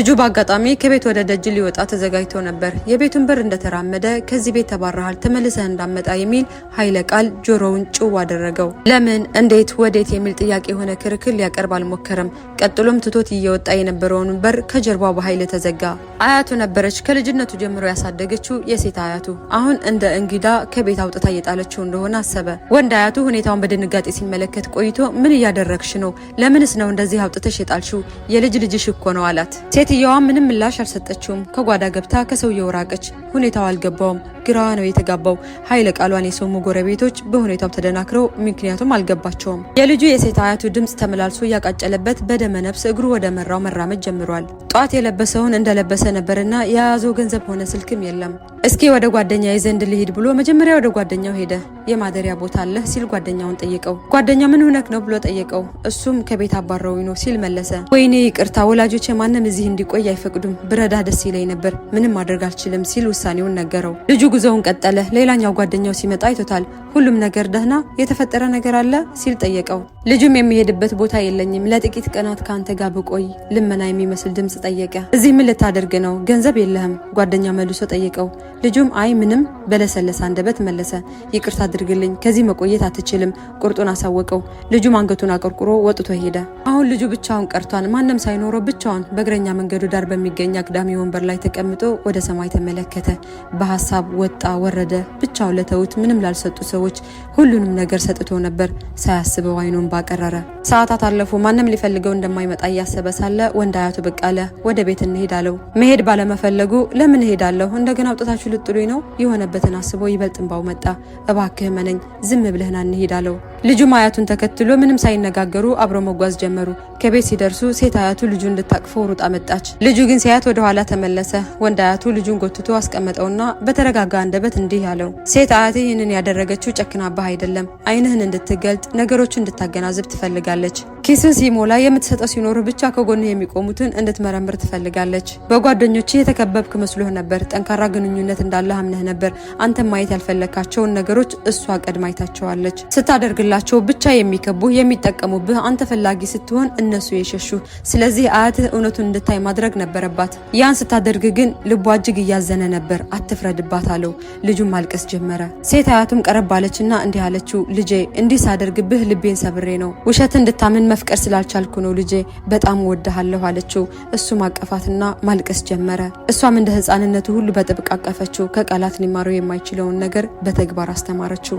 ልጁ በአጋጣሚ ከቤት ወደ ደጅ ሊወጣ ተዘጋጅቶ ነበር። የቤቱን በር እንደተራመደ ከዚህ ቤት ተባረሃል፣ ተመልሰህ እንዳመጣ የሚል ኃይለ ቃል ጆሮውን ጭው አደረገው። ለምን፣ እንዴት፣ ወዴት የሚል ጥያቄ የሆነ ክርክር ሊያቀርብ አልሞከረም። ቀጥሎም ትቶት እየወጣ የነበረውን በር ከጀርባው በኃይል ተዘጋ። አያቱ ነበረች ከልጅነቱ ጀምሮ ያሳደገችው የሴት አያቱ። አሁን እንደ እንግዳ ከቤት አውጥታ እየጣለችው እንደሆነ አሰበ። ወንድ አያቱ ሁኔታውን በድንጋጤ ሲመለከት ቆይቶ ምን እያደረግሽ ነው? ለምንስ ነው እንደዚህ አውጥተሽ የጣልሽው? የልጅ ልጅሽ እኮ ነው አላት። ሴትየዋ ምንም ምላሽ አልሰጠችውም። ከጓዳ ገብታ ከሰውየው ራቀች። ሁኔታው አልገባውም። ግራ ነው የተጋባው። ኃይለ ቃሏን የሰሙ ጎረቤቶች በሁኔታው ተደናክረው ምክንያቱም አልገባቸውም። የልጁ የሴት አያቱ ድምፅ ተመላልሶ እያቃጨለበት በደመ ነፍስ እግሩ ወደ መራው መራመድ ጀምሯል። ጧት የለበሰውን እንደለበሰ ነበርና የያዘው ገንዘብ ሆነ ስልክም የለም። እስኪ ወደ ጓደኛዬ ዘንድ ልሂድ ብሎ መጀመሪያ ወደ ጓደኛው ሄደ። የማደሪያ ቦታ አለህ ሲል ጓደኛውን ጠየቀው። ጓደኛው ምን ሆነክ ነው ብሎ ጠየቀው። እሱም ከቤት አባረውኝ ነው ሲል መለሰ። ወይኔ ይቅርታ፣ ወላጆቼ ማንም እዚህ እንዲቆይ አይፈቅዱም። ብረዳ ደስ ይለኝ ነበር፣ ምንም ማድረግ አልችልም ሲል ውሳኔውን ነገረው። ልጁ ጉዞውን ቀጠለ። ሌላኛው ጓደኛው ሲመጣ አይቶታል። ሁሉም ነገር ደህና፣ የተፈጠረ ነገር አለ ሲል ጠየቀው። ልጁም የሚሄድበት ቦታ የለኝም፣ ለጥቂት ቀናት ከአንተ ጋር ብቆይ ልመና የሚመስል ድምፅ ጠየቀ። እዚህ ምን ልታደርግ ነው? ገንዘብ የለህም? ጓደኛ መልሶ ጠየቀው። ልጁም አይ ምንም በለሰለሰ አንደበት መለሰ። ይቅርታ አድርግልኝ፣ ከዚህ መቆየት አትችልም፣ ቁርጡን አሳወቀው። ልጁም አንገቱን አቀርቁሮ ወጥቶ ሄደ። አሁን ልጁ ብቻውን ቀርቷል። ማንም ሳይኖረው ብቻውን በእግረኛ መንገዱ ዳር በሚገኝ አግዳሚ ወንበር ላይ ተቀምጦ ወደ ሰማይ ተመለከተ። በሀሳብ ወጣ ወረደ። ብቻውን ለተዉት ምንም ላልሰጡ ሰዎች ሁሉንም ነገር ሰጥቶ ነበር። ሳያስበው አይኑን ባቀረረ። ሰዓታት አለፉ። ማንም ሊፈልገው እንደማይመጣ እያሰበ ሳለ ወንድ አያቱ ብቅ አለ። ወደ ቤት እንሄድ አለው። መሄድ ባለመፈለጉ ለምን እሄዳለሁ? እንደገና አውጥታችሁ ልጥሉኝ ነው? የሆነበትን አስቦ ይበልጥ እንባው መጣ። እባክህ መነኝ፣ ዝም ብለህና እንሂድ አለው። ልጁም አያቱን ተከትሎ ምንም ሳይነጋገሩ አብረው መጓዝ ጀመሩ። ከቤት ሲደርሱ ሴት አያቱ ልጁን ልታቅፈው ሩጣ መጣች። ልጁ ግን ሲያያት ወደ ኋላ ተመለሰ። ወንድ አያቱ ልጁን ጎትቶ አስቀመጠውና በተረጋጋ አንደበት እንዲህ አለው። ሴት አያቴ ይህንን ያደረገችው ጨክናባህ አይደለም። ዓይንህን እንድትገልጥ ነገሮችን እንድታገናዝብ ትፈልጋለች። ኪስን ሲሞላ የምትሰጠው ሲኖሩ ብቻ ከጎንህ የሚቆሙትን እንድትመረምር ትፈልጋለች። በጓደኞች የተከበብክ መስሎህ ነበር። ጠንካራ ግንኙነት እንዳለህ አምነህ ነበር። አንተ ማየት ያልፈለካቸውን ነገሮች እሷ ቀድማ አይታቸዋለች። ስታደርግላቸው ብቻ የሚከቡህ የሚጠቀሙብህ፣ አንተ ፈላጊ ስትሆን እነሱ የሸሹ። ስለዚህ አያትህ እውነቱን እንድታይ ማድረግ ነበረባት። ያን ስታደርግ ግን ልቧ እጅግ እያዘነ ነበር። አትፍረድባት አለው። ልጁም ማልቀስ ጀመረ። ሴት አያቱም ቀረብ አለችና እንዲህ አለችው፣ ልጄ እንዲህ ሳደርግብህ ልቤን ሰብሬ ነው። ውሸት እንድታምን መፍቀር ስላልቻልኩ ነው። ልጄ በጣም እወድሃለሁ አለችው። እሱም አቀፋትና ማልቀስ ጀመረ። እሷም እንደ ሕፃንነቱ ሁሉ በጥብቅ አቀፈችው። ከቃላት ሊማረው የማይችለውን ነገር በተግባር አስተማረችው።